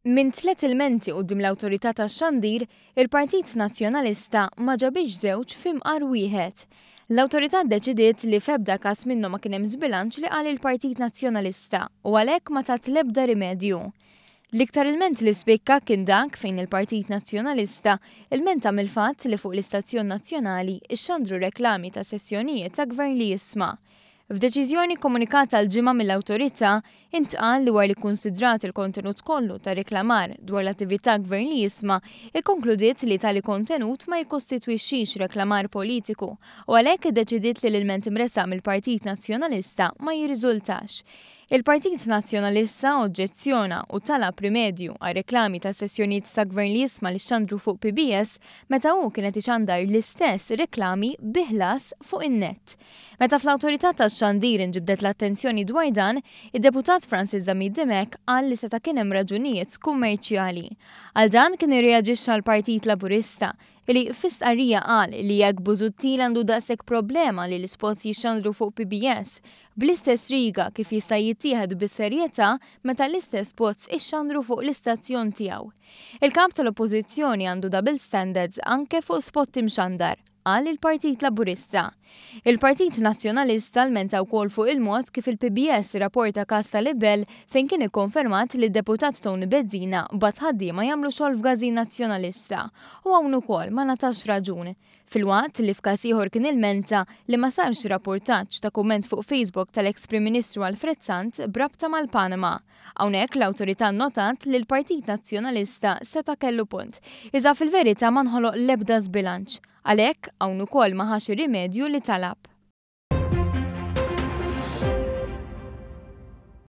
Minn tlet ilmenti quddiem l-Awtorità tax-Xandir, il-Partit Nazzjonalista ma ġabiex żewġ f'imqar wieħed. L-Awtorità ddeċidiet li f'ebda każ minnhom ma kien hemm żbilanċ li qal il-Partit Nazzjonalista u għalhekk ma tat l-ebda rimedju. L-iktar ilment li spikka kien dak fejn il-Partit Nazzjonalista ilmenta mill-fatt li fuq l-istazzjon nazzjonali xxandru reklami ta' sessjonijiet ta' Gvern li Jisma'. F'deċiżjoni kkomunikata l-Ġimgħa mill-Awtorità, intqal li wara li kkunsidrat il-kontenut kollu ta' reklamar dwar l-attività Gvern li Jisma', ikkonkludiet li tali kontenut ma jikkostitwixxix reklamar politiku u għalhekk iddeċidiet li l-ilment imressaq mill-Partit Nazzjonalista ma jirriżultax. Il-Partit Nazzjonalista oġġezzjona u talab rimedju għar-reklami ta' sessjonijiet ta' Gvern li Jisma' li xxandru fuq PBS meta hu kien qed ixandar l-istess reklami bi ħlas fuq in-net. Meta fl-Awtorità tax-Xandir inġibdet l-attenzjoni dwar dan, id-Deputat Francis Zammit Dimech qal li seta' kien hemm raġunijiet kummerċjali. Għal dan kien irreaġixxa l-Partit Laburista, li fi stqarrija qal li jekk Busuttil għandu daqshekk problema li l-ispots jixxandru fuq PBS, bl-istess riga kif jista' jittieħed bis-serjetà meta l-istess spots ixxandru fuq l-istazzjon tiegħu. Il-Kap tal-Oppożizzjoni għandu double standards anke fuq spot imxandar, qal il-Partit Laburista. Il-Partit Nazzjonalista lmenta wkoll fuq il-mod kif il-PBS irrapporta każ ta' libell fejn kien ikkonfermat li d-Deputat Tony Bezzina bagħat ħaddiema jagħmlu xogħol f'gażin Nazzjonalista u hawn ukoll ma ngħatax raġun. Filwaqt li f'każ ieħor kien ilmenta li ma sarx rappurtaġġ ta' kumment fuq Facebook tal-eks Prim Ministru Alfred Sant b'rabta mal-Panama. Hawnhekk l-Awtorità nnotat li l-Partit Nazzjonalista seta' kellu punt, iżda fil-verità ma nħoloq l-ebda żbilanċ. Għalhekk, hawn ukoll ma ħax ir-rimedju li talab.